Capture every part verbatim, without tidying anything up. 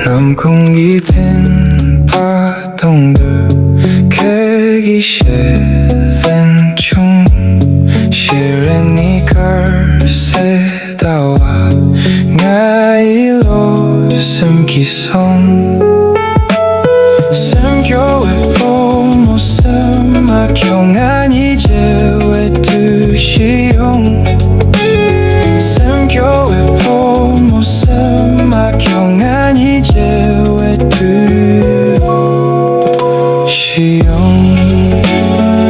ནམ་གུང་གི་ཐིམ་པ་གཏོང་དུས་ཁྱེད་ཀྱི་ཞལ་ལན་བྱུང་། ཤེས་རིག་ནི་དཀར་གསལ་ཟླ་བ་ང་ཡི་བློ་སེམས་ཀྱི་སོང་། སེམས་སྐྱོ་བའི་ཕོ་མོ་སེམས་མ་སྐྱོ་ང་གཉིས་མཇལ་བའི་དུས་ཤིག་ཡོང་། སེམས་སྐྱོ་བའི་ཕོ་མོ་སེམས་མ་སྐྱོ་ང་གཉིས་མཇལ་བའི་དུས་ཤིག་ཡོང་།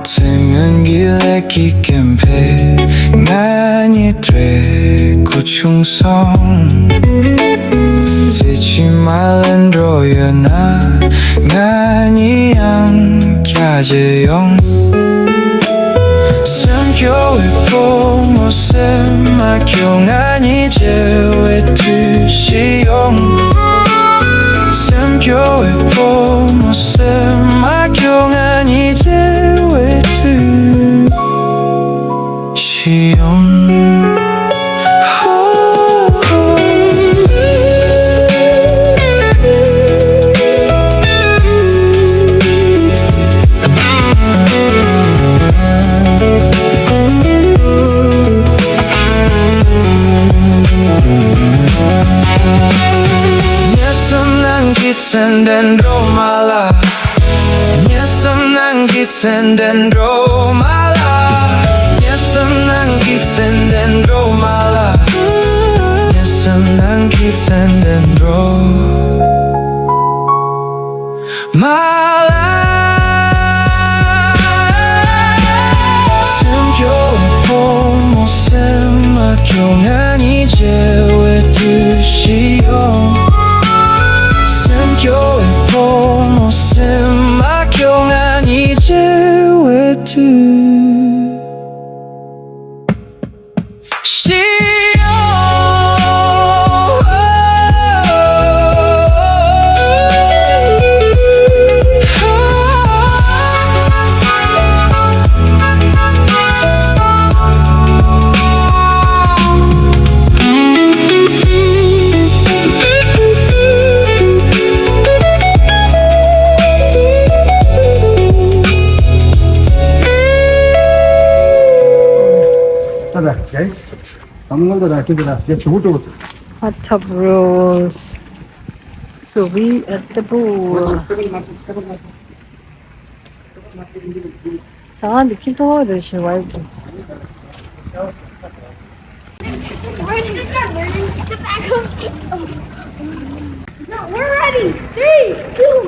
ཚེ་སྔོན་གྱི་ལས་ཀྱི་རྐྱེན་པས་ང་གཉིས་འབྲེལ་འགོ་བྱུང་སོང་། ཚེ་ཕྱི་མ་ལ་འགྲོ་ཡོད་ན་ང་གཉིས་ཡང་བསྐྱར་མཇལ་ཡོང་། སེམས་སྐྱོ་བའི་ཕོ་མོ་སེམས་མ་སྐྱོ་ང་གཉིས་མཇལ་བའི་དུས་ཤིག་ཡོང་། སེམས་སྐྱོ་བའི་ཕོ་མོ་སེམས་མ་སྐྱོ་ང་གཉིས་མཇལ་བའི་དུས་ཤིག་ཡོང་། ངའི་སེམས་ནང་གི་ཙན་དན་སྒྲོལ་མ་ལགས། ངའི་སེམས་ནང་གི་ཙན་དན་སྒྲོལ་མ་ལགས། ངའི་སེམས་ནང་གི་ཙན་དན་སྒྲོལ་མ་ལགས། ངའི་སེམས་ནང་གི་ཙན་དན་སྒྲོལ་མ་ལགས། སེམས་སྐྱོ་བའི་ཕོ་མོ་སེམས་མ་སྐྱོ་ང་གཉིས་མཇལ་བའི་དུས་ཤིག་ཡོང་། སེམས་སྐྱོ་བའི་ཕོ་མོ་སེམས་མ་སྐྱོ་ང་གཉིས་མཇལ་བའི་དུས་ཤིག་ཡོང་། Guys, I'm going to the, to the, to the, Hot tub rules. So we at the pool. ཟ་ཁང་འདི་ཁྱི་ཐོག་རེད་ཞེས་བ། No, we're ready. Three, two.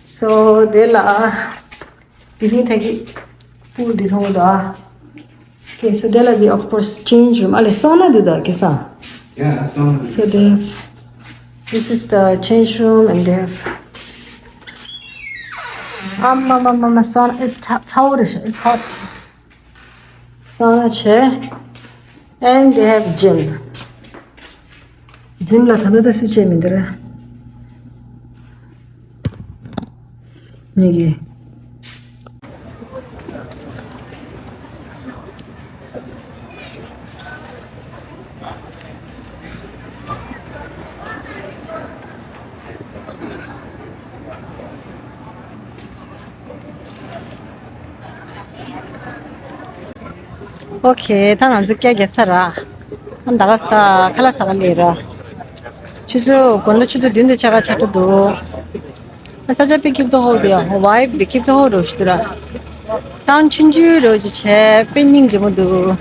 So དེ་ལ་དེ་ནི་ཐད་ཀྱི་པུལ་འདི་མཐོང་གི་འདུག་ཨ། Okay, so དེ་ལ་the, of course, change room. ཨ་ལེ་སོང་ན་འདུག་ད་གེ་ས། Yeah, sauna. So they have, this is the change room and they have, ཨ་མ་མ་མ་མ་སོང་ན། It's hot, it's hot. སོང་ན་བྱས། And they have gym. Gym ལ་ད་ལྟ་ད་སུ་བྱས་མི་འདུག་ར། ཉེ་གི། ཨོ་ཁེ། ད་ང་ཚོ་སྐྱ་རྒྱག་ཚར་ར། ཨ་ད་ག་ས་ཁ་ལག་ཟ་ག་སླེབས་ར། ཆུ་ཚོད་དགོང་དག་ཆུ་ཚོད་བདུན་དང་ཕྱེད་ཀ་ཆགས་ཀྱི་འདུག་ཨ་ས་ཆ་དཔེ་སྐྱིད་པོ་ཧོ་འདུག་ཡ། ཝའིབ་དེ་སྐྱིད་པོ་ཧོ་རོ་ཞིག་འདུག་ར། ཏའུན་ཆུང་ཆུང་རོ་ཅིག་བྱས་དཔེ་སྙིང་རྗེ་མོ་འདུག་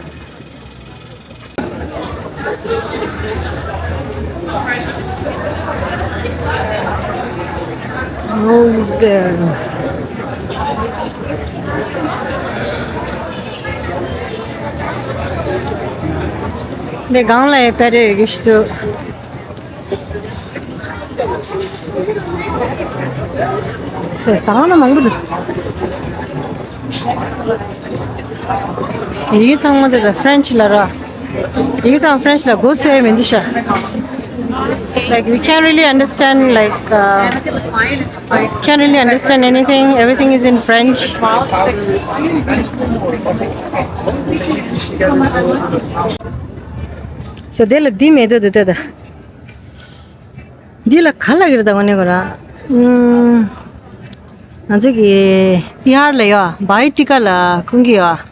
འདི་སྒང་ལ་ཡ་པེ་རེ་ཡོད་ཀྱི་ཞིག་འདུག་ཟ་ཁང་ལ་མང་པོ་འདུག་ཡི་གེ་ཚང་མ་དེ་ད་ཧྥ་རན་ཆི་ལ་ར། ཡི་གེ་ཚང་ཧྥ་རན་ཆི་ལ་གོ་སོ་ཡ་མི་འདུག་ཤག Like, we can't really understand, like, uh, can't really understand anything. Everything is in French. So, དེ་ལ་འདི་མེད་དོ་འདུག་ད། འདི་ལ་ག་ལ་གིར་ད་ངོ་ནས་གོ་ར། ཨུམ། ང་ཚོ་གི་པི་ཧར་ལ་ཡོད། བྷའི་ཊི་ཀ་ལ་ཁུང་གི་ཡོད།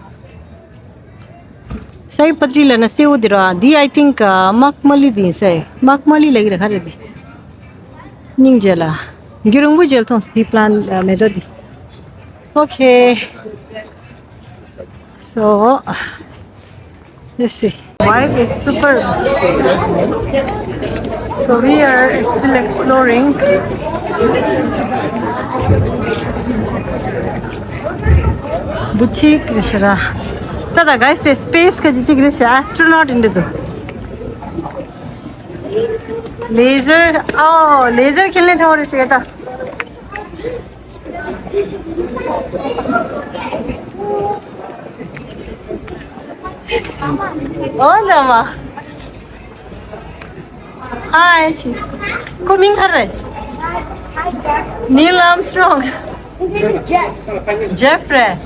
སའི་པ་ཏྲི་ལ་ན་སེའུ་འདི་ར། འདི་I think, uh, མག་མ་ལི་འདི་ཡིན་ས། མག་མ་ལི་ལ་གིར་ག་རེ་འདི། སྙིང་རྗེ་ལ། རྒྱུ་རིང་པོ་རྗེས་མཐོང་འདི་པི་ལན་མེད་དོ་འདི། Okay. So, let's see. Vibe is super. So we are still exploring. Boutique རེད་ཤག་ར། ད་ད་guys, དེ་སི་པེ་སི་ག་ཅིག་ཅིག་རེད་ཤག། ཨེས་ཊོ་ནོཊ་ཡིན་འདུག་ལེ་ཟར། ཨོ། ལེ་ཟར་ཁས་ལེན་ཐོག་རེད་ཤག་ད། ཨོ་ན་མ། Hi. ཁོ་མིང་ག་རེ། ནིལ་ཨམ་སི་ཊོང་། ཇེབ་རེད།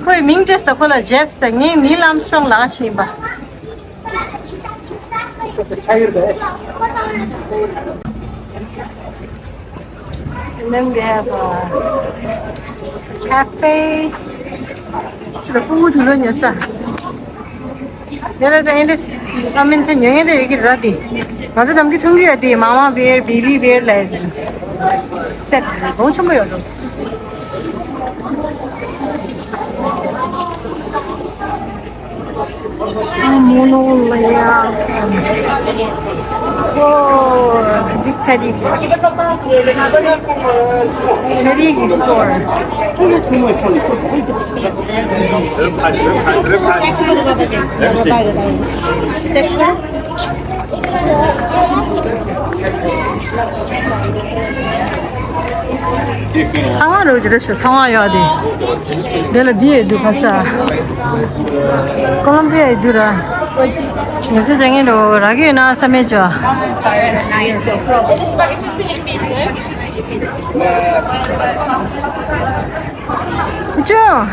ཁོའི་མིང་བྲིས་ས་ཁོ་ལ་ཇེབ་ཟེར། ངས་ནིལ་ཨམ་སི་ཊོང་ལབ་ཀྱི་ཡིན་པ། And then they have a cafe. ལ་ཕྲུ་གུ་དུག་ལོག་ཉོ་ས། ཡ་ལ་ད་ཨེ་འདྲ་ཨ་མིན་ཐ་ཉོ་ཡ་ད་ཡོད་ཀྱི་ར་དེ། ང་ཚོ་ནམ་རྒྱུན་མཐོང་གི་ཡོད་དེ། མ་མ་བེར། བེ་བི་བེར་ལབ་ཡ་དེ། སེ་ཊི་གོང་ཆེན་པོ་ཡོད་འགྲོ། Mono Layers. Oh, big teddy. Teddy store. Let me see. ཚང་མ་རོ་ཅི་རེད་ཤག། ཚང་མ་ཡོད་དེ། དེ་ལ་འདི་ཡོད་འདུག་ག་ས། ཀོ་ལོམ་པི་ཡ་ཡོད་འདུག་ར། ཉོ་ཆ་བྱ་ངན་འགྲོ་རག་གི་ཡོད་ན་བསམ་མེད་ཅོ། ཅོ།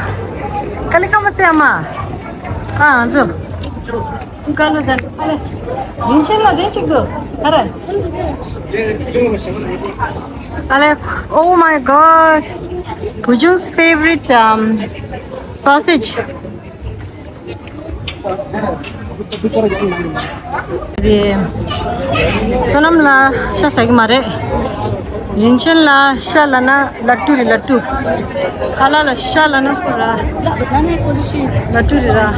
ཀ་ལི་ཀ་མ་སེ་ཨ་མ། ཨ་ང་ཚོ། ཀ་ལོ་ཟན། ཨ་ལེ། ཡིན་ཆེན་ལ་དེ་གཅིག་ཏུ། ཨ་ར། ཨ་ལེ། Oh my God. བུ་ཆུང་ངི་favorite, um, sausage. རེད། བསོད་ནམས་ལ་ཤ་ཟ་གི་མ་རེད། རིན་ཆེན་ལ་ཤ་ལབ་ན་ལ་ཏུ་རེད། ལ་ཏུ། ཁ་ལག་ལ་ཤ་ལབ་ན་ཁོ་ར། ལ་ཏུ་རེད་ར།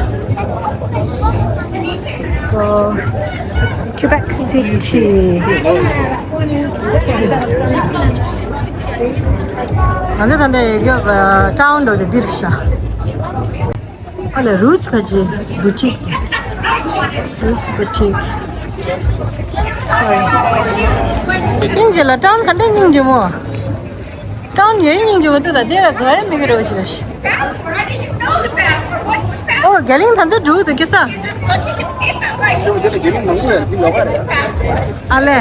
So, Quebec City. ང་ཚོ་ད་ལྟ་ཡོད་སྐབས་ཊའུན་འགྲོ་དེ་འདིར་ཤ། ཨ་ལ་Roots ག་ཅི་boutique དེ། Roots boutique. Sorry. སྙིང་རྗེ་ལ། ཊའུན་ག་འདྲ་སྙིང་རྗེ་མོ། ཊའུན་ཡོད་སྙིང་རྗེ་མོ་དེ་ལ་དེ་ལ་འགྲོ་ཡ་མི་དགོས་རོ་ཅི་རེད། ཨོ་རྒྱ་གླིང་ད་ཚོ་འགྲོ་འདུག་སྐྱེ་ས། ཨ་ལེ།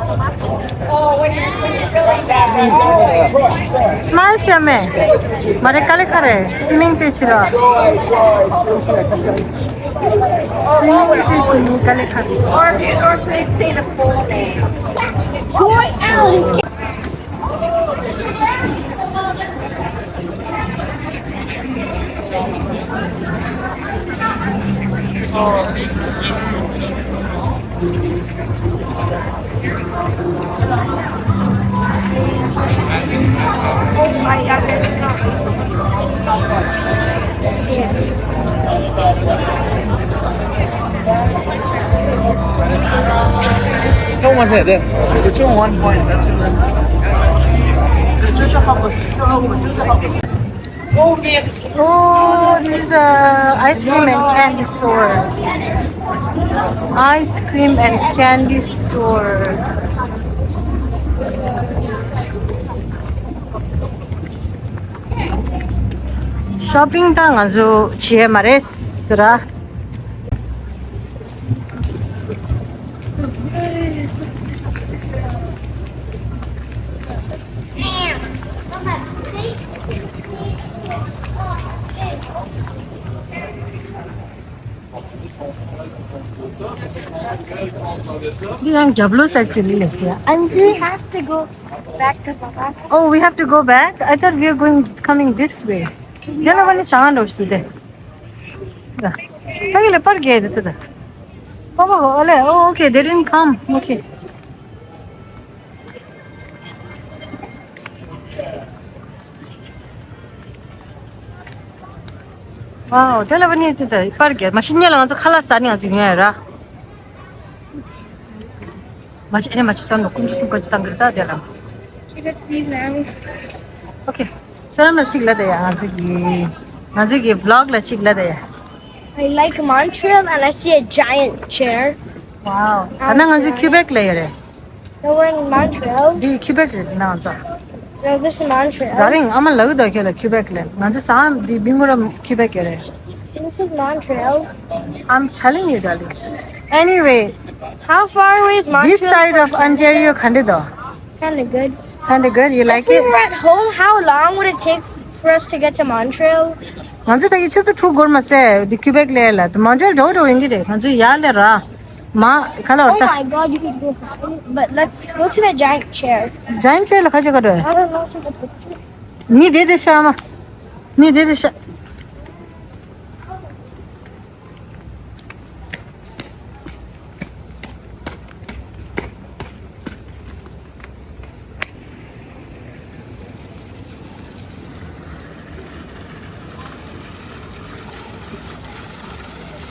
སྨལ་བྱས་མེད། མ་རེད་དཀའ་ལས་ཁག་རེད། སི་མིང་རྩེ་ཕྱི་ར། སི་མིང་རྩེ་ཕྱི་ནི་དཀའ་ལས་ཁག་རེད། Or if you, or if they say the full name. Joy Allen. Don't want to say that. It's only one point. That's it. Oh, this is a ice cream and candy store. Ice cream and candy store. Shopping ད་ང་ཚོ་བྱེད་མ་རེད་ཟེར་ར། འདི་ཡང་རྒྱབ་ལོགས་ས་ཅིག་ལ་ཟེར། ཨན་ཇི། We have to go back to Baba. Oh, we have to go back? I thought we were going, coming this way. དེ་ལ་བ་ནི་ཟ་འགྲོ་ཞུ་དེ། ད་གི་ལེ་པར་གེ་དེ་ད། Oh, oh, oh, okay, they didn't come. Okay. Wow, དེ་ལ་བ་ནི་དེ་ད་པར་གེ་མ་ཤི་ཉེ་ལ་ང་ཚོ་ཁ་ལག་ཟ་ནི་ང་ཚོ་ཉོ་ཡ་ར། མ་ཅི་ཨེ་མ་ཅི་ས་ནོ་ཀུན་ཅི་སུམ་ཀ་ཅི་ཏང་གི་ར་ད་དེ་ལ། She gets these now. Okay. ས་རམ་ལ་གཅིག་ལ་དེ་ཡ་ང་ཚོ་གི་ང་ཚོ་གི་vlog ལ་གཅིག་ལ་དེ་ཡ། I like Montreal and I see a giant chair. Wow. ད་ནང་ང་ཚོ་Quebec ལ་ཡོད་རེད། No, we're in Montreal. འདི་Quebec རེད་ནང་ཚོ། No, this is Montreal. ར་རིང་ཨ་མ་ལགས་དོ་ཁྱོད་ལ་Quebec ལ་ང་ཚོ་ས་འདི་Bingham Quebec ཡོད་རེད། This is Montreal. I'm telling you, darling. Anyway, how far away is Montreal? This side of Ontario ག་འདྲ་དོ། Kinda good. Kinda good. You like it? If we were at home, how long would it take for us to get to Montreal? ང་ཚོ་ད་གི་ཆུ་ཚོད་དྲུག་འགོར་མ་ཟད་འདི་Quebec ལ་ཡོད་ལ་དེ་Montreal འགྲོ་འགྲོ་ཡིན་གྱི་རེད། ང་ཚོ་ཡར་ལ་ར་མ་ག་ལ་བར་Oh ད། My God, you could go home. But let's go to the giant chair. Giant chair ལ་ཁ་ཆེ་ག་འགྲོ། I don't know, take a picture. མི་དེ་དེ་ཤ་མ། མི་དེ་དེ་ཤ།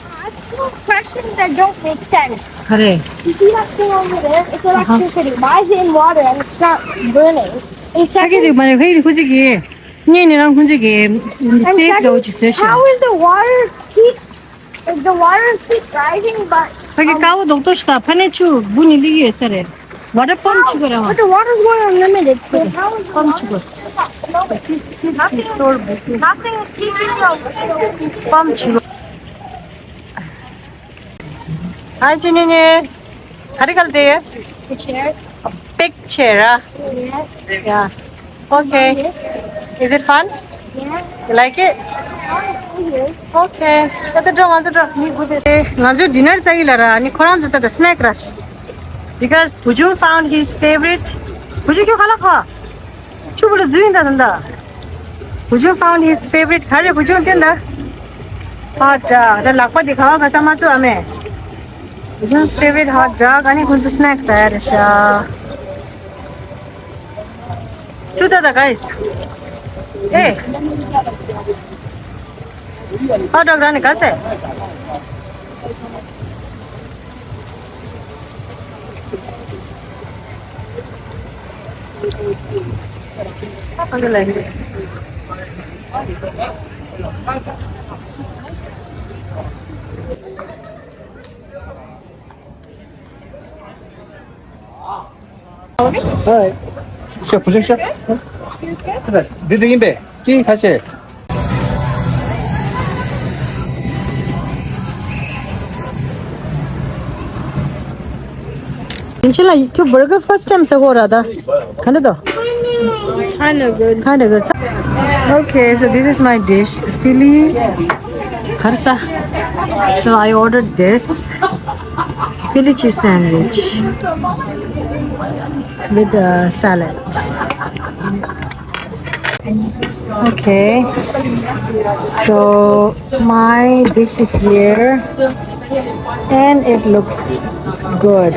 I have two questions that don't make sense. ག་རེ། You see that thing over there? It's electricity. Why is it in water and it's not burning? And ཕ་གི་དེ་second, མ་རེད། ཕ་གི་དེ་ཁུ་ཚིག་གི་ངས་ནི་རང་ཁུ་ཚིག་གི་and སེ་ཀ་འདྲ་བོ་ཅིག་བཟོས་ཤག second, how is the water keep, if the water keep rising, but, ཕ་གི um, དཀར་པོ་རྡོག་རྡོག་ཞིག་དང་ཕ་ནས་ཆུ་འབུ་ནི་ལི་ཡོད་ས་རེད། Water pump ཆུ་ག་ར་བ། But the water is going unlimited, so how is the water? Pump ཆུ་ག། Nothing, nothing is keeping the water. Pump ཆུ་ག། Hi, Jinini. How do you call this? A chair. A big chair, huh? Yes. Yeah. Okay. Yes. Is it fun? Yeah. You like it? Yes. Okay. ད་ལྟ་འགྲོ་ང་ཚོ་འགྲོ། མི་དགུ་དེ། ང་ཚོ་dinner ཟ་གི་ལ་ར། ནི་ཁོ་རང་ཚོ་ད་ལྟ་snack ར། Because Bujung found his favorite. བུ་ཆུང་ཁྱོད་ག་ལ་ཁ། ཆུ་བུ་ལ་འཛུལ་ཡིན་ད་ད་ད། བུ་ཆུང་found his favorite ག་རེ། བུ་ཆུང་བསྟན་ད། Hot dog. ད་ལག་པ་འདི་ག་བ་ག་ས་མ་ཚུགས་ཨ་མས། བུ་ཆུང་favorite hot dog. ཨ་ནི་ཁོང་ཚོ་snack ཟ་ཡ་རེད་ཤག་ཚུགས་ད་ད་guys. Hey. Hot dog ར་ནི་ག་ཟེ། Hi. ཤ་བུ་ཆུང་ཤ། འདི་འདི་ཡིན་པས། ཀྱིས་ཁ་ཤས། ཡིན་ཕྱིན་ལ་ཁྱོད་བར་གར་first time ཟ་གོ་ར་ད། ག་འདྲ་འདུག Kind of good. Kind of good. Okay, so this is my dish. Philly harsa. So I ordered this Philly cheese sandwich with a salad. Okay, so my dish is here and it looks good.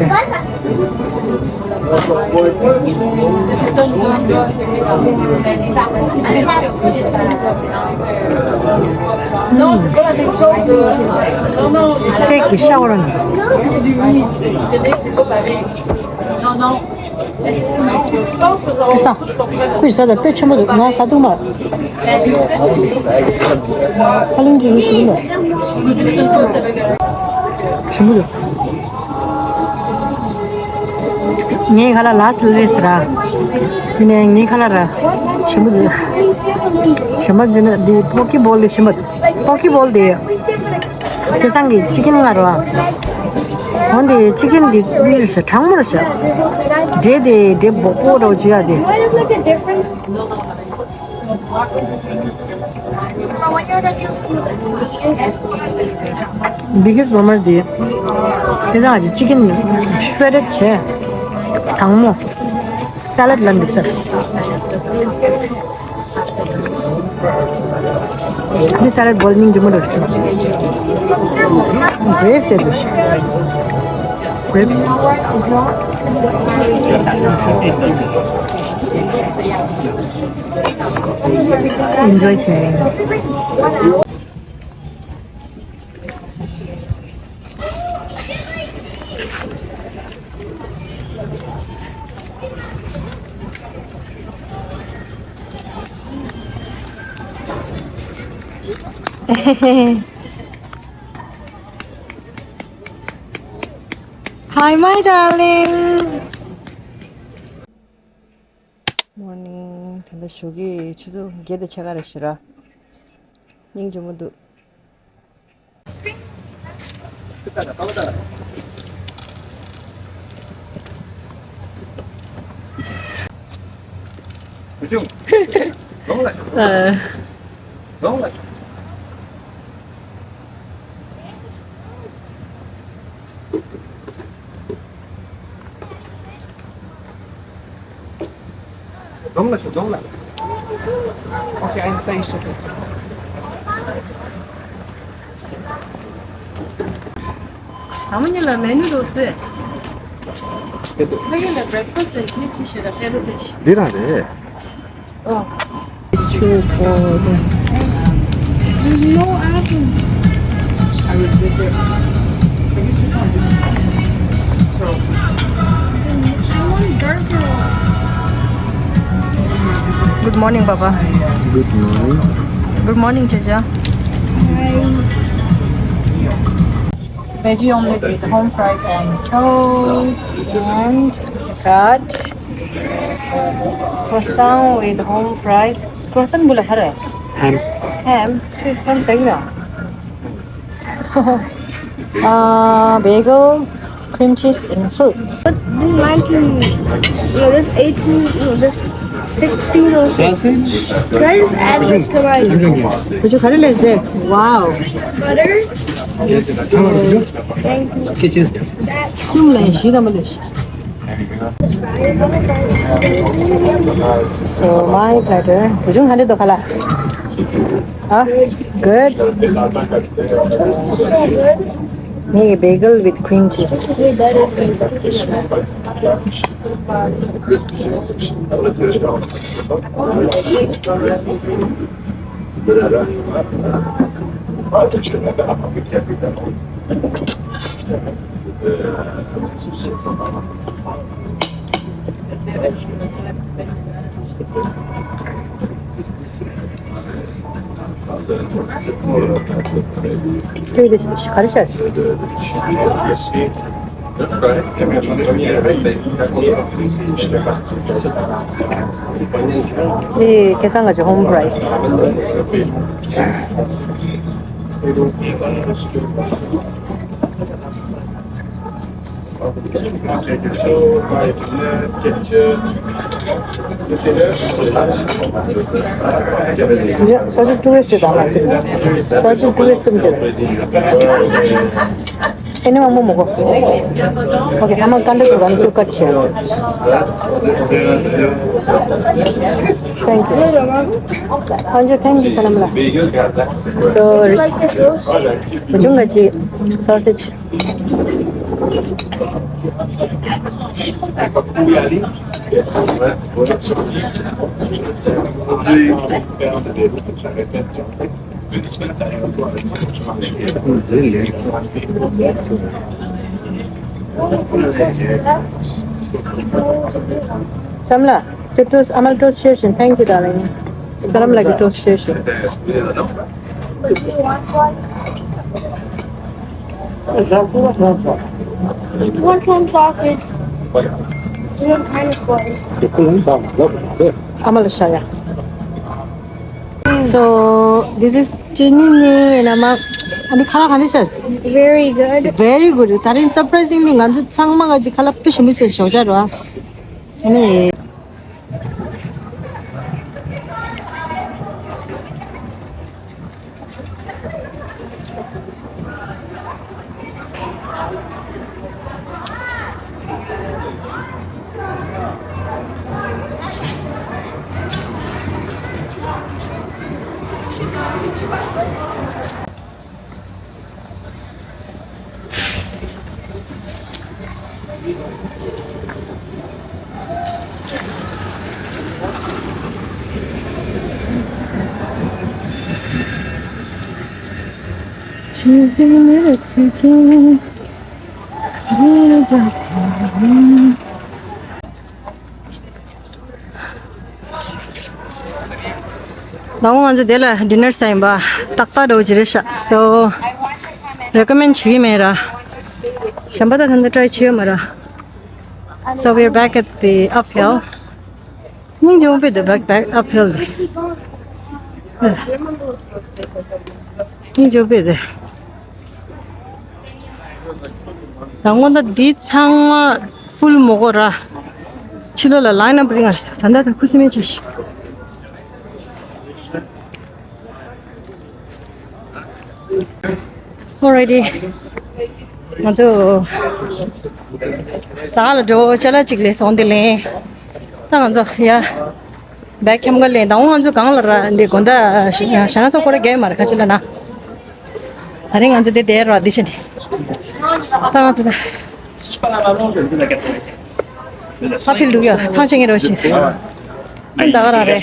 Steak གི་ཤ་བར་ནི། ཁ་སང་ཁོས་ཟ་ད་དཔེ་ཆེན་པོ་འདུག་ང་ཟ་ཐུབ་མ། ཁ་ལིང་གི་རུ་ཞིག་ལ་ཞིམ་པོ་འདུག་ངའི་ཁ་ལག་ལ་སི་ལེ་སི་ར། ཡིན་ནའི་ངའི་ཁ་ལག་ར་ཞིམ་པོ་འདུག་ཞིམ་པ་འཛིན་ན་འདི་པོ་ཀི་བོལ་འདི་ཞིམ་པ། པོ་ཀི་བོལ་འདི། ཁ་སང་གི་ཅི་ཀིན་ལ་ར། འོན་ཏེ་ཅི་ཀིན་གི་ཀུའི་རེད་ཤག་གྲང་མོ་རེད་ཤག་འབྲས་དེ་འབྲས་སྦོམ་པོ་འདྲ་བོ་ཅིག་ཡོད་དེ། Biggest bummer དེ། ཁ་སང་གི་ཅི་ཀིན་ཤྲེ་ཌེཌ་བྱས། གྲང་མོ། སེ་ལད་ལ་འདུག་ས། འདི་སེ་ལད་བོལ་སྙིང་རྗེ་མོ་འདྲ་ཞིག་འདུག Grapes ཟེར་འདུག་ཤག Grapes. Enjoy བྱས། Hi, my darling. Morning. ད་ལྟ་ཞོགས་ཀས་ཆུ་ཚོད་བརྒྱད་དང་ཕྱེད་ཀ་རེད་ཤག་ར། སྙིང་རྗེ་མོ་འདུག་གདོང་ལ་ཞོག་གདོང་ལ། ཨོ་ཁེ། ཨ་ནི་ད་ཡིན་ཤོག་ད་མ་ཉིན་ལ་མེ་ནུ་རོ་ལྟོས། ད་ཡིན་ལ་breakfast དང་ཅི་ཅི་ཞེ་ད་ཕེ་རུ་ཏེ་ཤི། འདི་རང་རེད། Oh. It's too cold. There's no apple. I would visit. I want dark. Good morning, Papa. Good morning. Good morning, Chacha. Hi. Veggie omelette with home fries and toast and got croissant with home fries. Croissant bula khare? Ham. Ham. Ham segna. Uh, bagel, cream cheese, and fruits. This nineteen, no, this eighteen, no, this sixteen or sausage. Can I just add this to my Would you cut it like this? Wow. Butter? Yes. Thank you. Sum le shi da male shi. So my platter. Bujung hande to khala. Ah, good. Me bagel with cream cheese. Eh, que sanga home price. ཡ། སོ་སོ་ཊུ་རི་སི་ཊི་དང་། སོ་སོ་ཊུ་རི་སི་ཊི་དེ། ཨེ་ནི་མ་མོ་མོ་གོ། ཨོ་ཁེ། ཨ་མ་ཀ་འདྲ་ཚུ་ག་ནི་ཀྱུ་ཀ་ཤེ། Thank you. Thank you, thank you, Salam la. Sorry. བུ་ཆུང་ག་ཅི། Sausage. བསམ་ལ། ཁྱོད་ཊོས་ཨ་མ་ལ་ཊོས་ཤེར་བྱིན། Thank you, darling. བསོད་ནམས་ལགས་ཀྱིས་ཊོས་ཤེར་བྱིན། One time sausage. One kind of one. ཨ་མ་ལ་ཤ་ཡ། So, this is ཅི་ཉི་ཉི་ན་མ། ཨ་ནི་ཁ་ལག་ག་འདྲ་བྱས། Very good. Very good. ད་རིང་surprisingly ང་ཚོ་ཚང་མ་ག་ཅིག་ཁ་ལག་དཔེ་ཞིམ་པོ་བྱས་ཞོགས་ཇ་རོ། ཨ་ནི། ད་འོ་ང་ཚོ་དེ་ལ་ཌི་ནར་ཟ་ཡིན་པ། རྟག་པར་འགྲོ་གི་རེད་ཤག So, recommend བྱེད་ཀྱི་མེད་ར། གཞན་པ་ད་ད་ལྟ་try བྱས་ཡོད་མ་ར། So we're back at the uphill. སྙིང་རྗེ་པོ་དཔེ་འདུག back, back uphill དེ། སྙིང་རྗེ་པོ་དཔེ་དེ། ད་སྔོན་ད་འདི་ཚང་མ་ཕུལ་མོ་གོ་ར། ཕྱི་ལོགས་ལ་line up རིང་ང་ད་ལྟ་ད་ཁུ་སིམ་མེ་ཆེ་ཤི། Alrighty. ང་ཚོ་ཟ་ལ་འགྲོ་ཅ་ལག་ཅིག་ལས་སོང་དེ་ལེན། ད་ང་ཚོ་ཡ། བེག་ཁྱམ་ག་ལེན། ད་འོ་ང་ཚོ་གང་ལ་ར་འདི་དགོང་དག་ཞག་ན་ཚོ་སྐོར་ར་རྒྱག་ཡོད་མ་རེད་ཁ་ཆེ་ལ་ན། ད་རིང་ང་ཚོ་དེ་བསྡད་ར་འདི་ཕྱིན་ནས། ད་ང་ཚོ་ད། ཨ་ཕི་ལུག་ཡ་ཐང་ཆེན་གྱི་རོ་ཞིག་ད་ག་རང་རེད།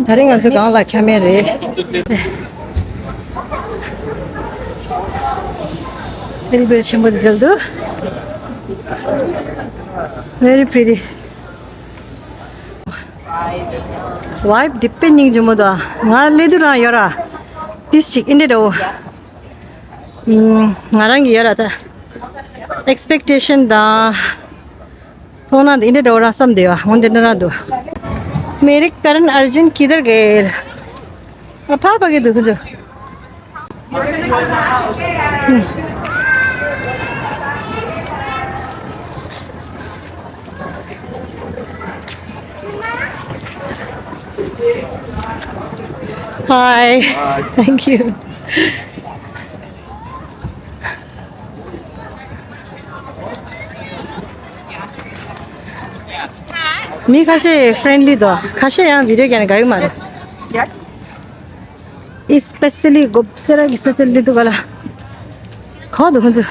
ད་རིང་ང་ཚོ་གང་ལ་ཁྱམ་མེད་རེད། ཧེ་རི་བེར་ཆེན་པོ་འདི་འདུག Very pretty. Vibe འདི་དཔེ་སྙིང་རྗེ་མོ་འདུག་ང་སླེབས་དུས་རང་ཡོད་ར། ཏིས་ཅིག་ཨིན་འདྲ་འདྲ་བོ། ང་རང་གི་ཡོད་ར་ད། Expectation དང་། མཐོང་ན་འདི་འདྲ་འདྲ་བོ་རང་བསམ་བསྡད་ཡོད། འོན་ཏེ་འདྲ་རང་འདུག Mere Karan Arjun kidhar gaye? ཨ་ཕ་ཕ་གི་འདུག་ཁོ་ཚོ། Hi. Hi. Thank you. མི་ཁ་ཤས་friendly འདུག་ཁ་ཤས་ཡང་video རྒྱག་ནས་དགའ་ཡོད་མ་རེད། Especially གོབ་སེ་ར་གི་ས་ཆ་ལི་དུ་ག་ལ། ག་དུ་ཁོང་ཚོ།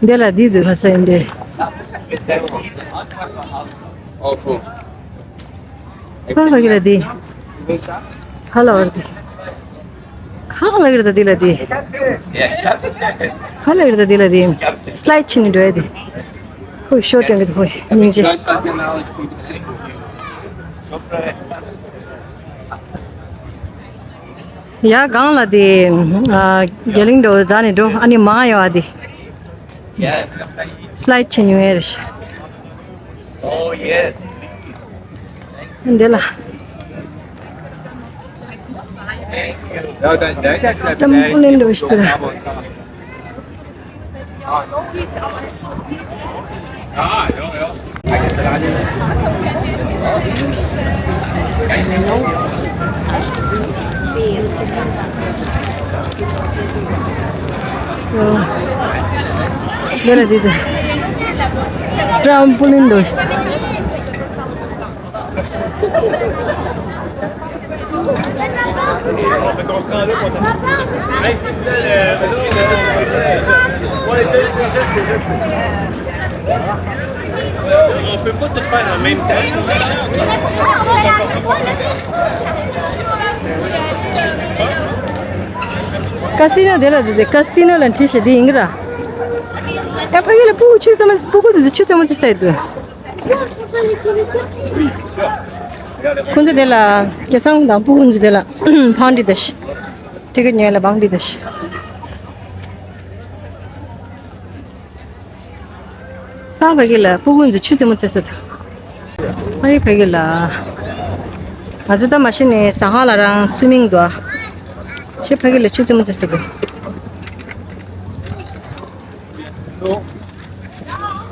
འདི་ལ་འདི་དུ་ལ་ས་ཡིན་ཏེ། Awful. ཧ་ལ་གི་ལ་འདི། ཧ་ལ་བར་འདི། ཁ་ལ་གི་རེད་ད་འདི་ལ་འདི། ཁ་ལ་གི་རེད་ད་འདི་ལ་འདི། སི་ལའིཌ་བྱས་ནས་འགྲོ་ཡ་འདི། ཧོ་ཤོ་ཏེང་གི་ཧོ་སྙིང་རྗེ། ཡ་གང་ལ་འདི། ཨ་རྒྱ་གླིང་འགྲོ་རྫ་ནས་འགྲོ་ཨ་ནི་མང་ཡོད་ཨ་འདི། སི་ལའིཌ་བྱས་ནས་ཡོང་ཡ་རེད། འདི་ལ། Trampoline འདྲ་བོ་ཞིག་འདུག་ར། འདི་ལ་འདི་འདུག Trampoline འདྲ་བོ་ཞིག་འདུག On peut pas tout faire en même temps. Casino དེ་ལ་འདུག་སྟེ། Casino ལ་འཁྲིད་བྱེད་དེ་ཡིན་གྱི་ར། ཨ་ཕ་གི་ལ་སྤུ་གུ་ཆུ་ཚང་མ་སྤུ་གུ་དེ་ཚོ་ཆུ་ཚང་མ་ཚོ་ཟ་ཡི་འདུག་ཁོང་ཚོ་དེ་ལ་སྐལ་བཟང་དང་སྤུ་གུ་ཚོ་དེ་ལ་ཕང་ཁྲིད་ད་ཤི། ཊི་ཀེ་ཊི་ཉོས་ལ་ཕང་ཁྲིད་ད་ཤི། ཨ་ཕ་གི་ལ་སྤུ་གུ་ཚོ་ཆུ་རྩེད་མོ་རྩེ་ས་དང་། ཨ་ཡེ་ཕ་གི་ལ། ང་ཚོ་ད་མ་གཞི་ནས་ཟ་ཁང་ལ་རང་སུའི་མིང་འདུག་ཨ། ཤི་ཕ་གི་ལ་ཆུ་རྩེད་མོ་རྩེ་ས་དང་།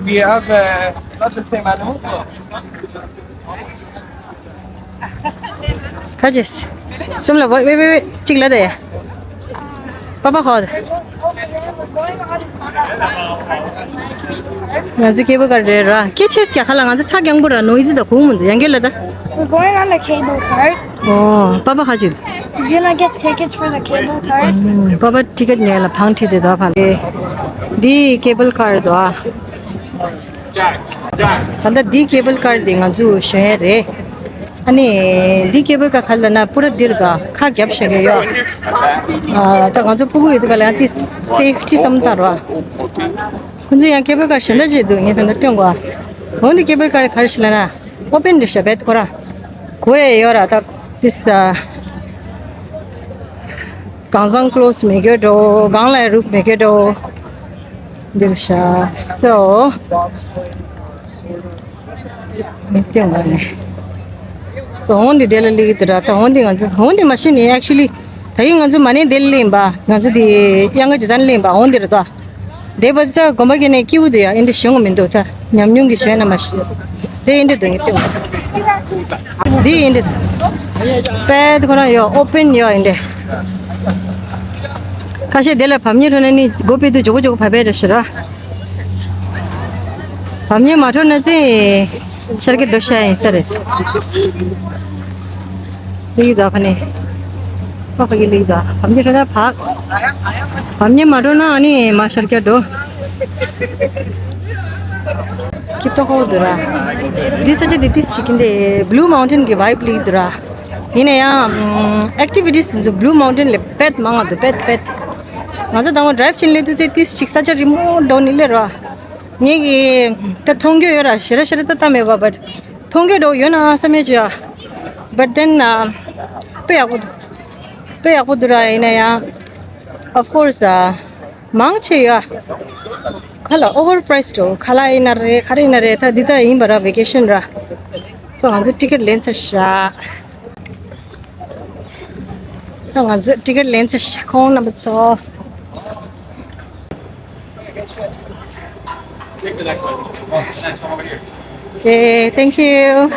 We have uh, not the same animal. ཁ་ཅེས། གསུམ་ལ་ཝེ་ཝེ་ཝེ་གཅིག་ལ་དེ། པ་པ་ཧོ། ང་ཚོ་ཁེ་བོ་ཀར་རེད་ར། ཁྱེད་ཆེས་ཀྱ་ཁ་ལ་ང་ཚོ་ཐག་རྒྱང་པོ་ར་ནོ་ཡི་ཛི་ད་གོང་མོ་འདུག་ཡང་གེ་ལ་ད། We're going on the cable cart. ཨོ། པ་པ་ཧ་ཅིག You're gonna get tickets for the cable cart. པ་པ་ཊི་ཀེ་ཊི་ཉོས་ལ་ཕང་ཁྲིད་དེ་དོ་ཕ་ལེ། འདི་ཁེ་བོ་ཀར་དོ་ཨ། ད་ལྟ་འདི་ཁེ་བོ་ཀར་འདི་ང་ཚོ་ཞོན་ཡ་རེད། ཨ་ནི་འདི་ཁེ་བོ་ཀར་ག་ལ་ན་པུ་ར་འདིར་དོ་ཁ་རྒྱབ་ཞོན་གི་ཡོད། ཨ་ད་ང་ཚོ་སྤུ་གུ་ཡོད་དུས་ག་ལ་ཡང་དེ་སེབ་ཊི་བསམ་བཏང་རོགས། ཁོང་ཚོ་ཡང་ཁེ་བོ་ཀར་གཞན་དག་ཅིག་འདུག་ངས་ད་ལྟ་སྟོན་གོ་འོན་ཏེ་ཁེ་བོ་ཀར་ག་རེ་ཞིག་ལ་ན། ཨོ་པན་རེད་ཤག་བེད་ཁོ་ར། གོ་ཡ་ཡོད་ར་ད། དིས་ཨ། གང་ཟང་ཀློ་སི་མེད་གི་འགྲོ། གང་ལ་རུབ་མེད་གི་འགྲོ། འདིར་ཤག་སོ། མི་སྟོན་ག་ནས། སོ་འོན་ཏེ་དེ་ལ་ལི་གི་དེ་ར་ད་འོན་ཏེ་ང་ཚོ་འོན་ཏེ་མ་ཤེས་ནི་actually ད་ཡིན་ང་ཚོ་མ་ནས་དེ་ལ་ལེན་པ་ང་ཚོ་དེ་དབྱངས་གཅིག་ཙམ་ལེན་པ་འོན་ཏེ་ར་ད། དེ་བ་ཚ་དགོན་པ་གི་ནས་སྐྱིད་པོ་འདུག་ཡ། ཨེ་འདྲ་ཞོན་གི་མི་འདུག་ཚ། ཉམས་མྱོང་གི་ཞོན་ན་མ་ཤི། དེ་ཨེ་འདྲ་འདུག་ངས་ལྟོས། འདི་ཨེ་འདྲ་འདུག་དཔེ་དེ་ཁོ་རང་ཡོད། ཨོ་པན་ཡོད་ཨེ་འདྲ། ཁ་ཤས་དེ་ལ་བབ་ཉེ་འགྲོ་ན་ནི་སྒོ་ཕྱེ་དུས་མགྱོགས་པོ་མགྱོགས་པོ་བབ་པའི་རེ་ཞིག་ར། བབ་ཉེ་མ་འགྲོ་ན་ཚེ་ཤར་གི་འགྲོ་ཤ་ཡིན་ས་རེད། ལིག་དོ་ཕ་ནི། ཁོ་ཕ་གི་ལིག་དོ། བབ་ཉེ་འགྲོ་ན་ཕག་བབ་ཉེ་མ་འགྲོ་ན་ཨ་ནི་མ་ཤར་རྒྱ་འགྲོ། ཁྱི་ཏོ་ཧོ་དུ་ར། འདི་ས་ཆ་འདི་ཏིས་ཅིག་གིན་དེ་Blue Mountain གི་vibe ལིག་དུ་ར། ཡིན་ན་ཡང་activities ཚོ་Blue Mountain ལས་བེད་མང་བ་འདུག་བེད་བེད། ང་ཚོ་དང་པོ་drive བྱེད་སླེབས་དུས་ཚེ་ཏིས་ཅིག་ས་ཆ་རི་མོ་འདྲ་ནི་སླེབས་ར། ངེད་ཀྱི་ད་མཐོང་རྒྱུ་ཡོད་ར་ཞེ་ར་ཞེ་ར་ད་ལྟ་མེད་པ་བར། མཐོང་རྒྱུ་འདྲ་ཡོད་ན་བསམ་ཡས་བྱོས་ཨ། But then དཔེ་ཡག་པོ་འདུག་དཔེ་ཡག་པོ་འདུག་ར། ཡིན་ན་ཡང་of course ཨ། མང་ཆེ་ཡོད་ཨ། ཁ་ལ་over priced འགྲོ་ཁ་ལག་ཡིན་ན་རེད་ག་རེ་ཡིན་ན་རེད། ད་འདི་ད་ཡིན་པ་ར་vacation ར། སོ་ང་ཚོ་ticket ལེན་ཚར་ཤག་ད་ང་ཚོ་ticket ལེན་ཚར་ཤག་ཁོང་རྣམ་པ་ཚོ། Okay, thank you.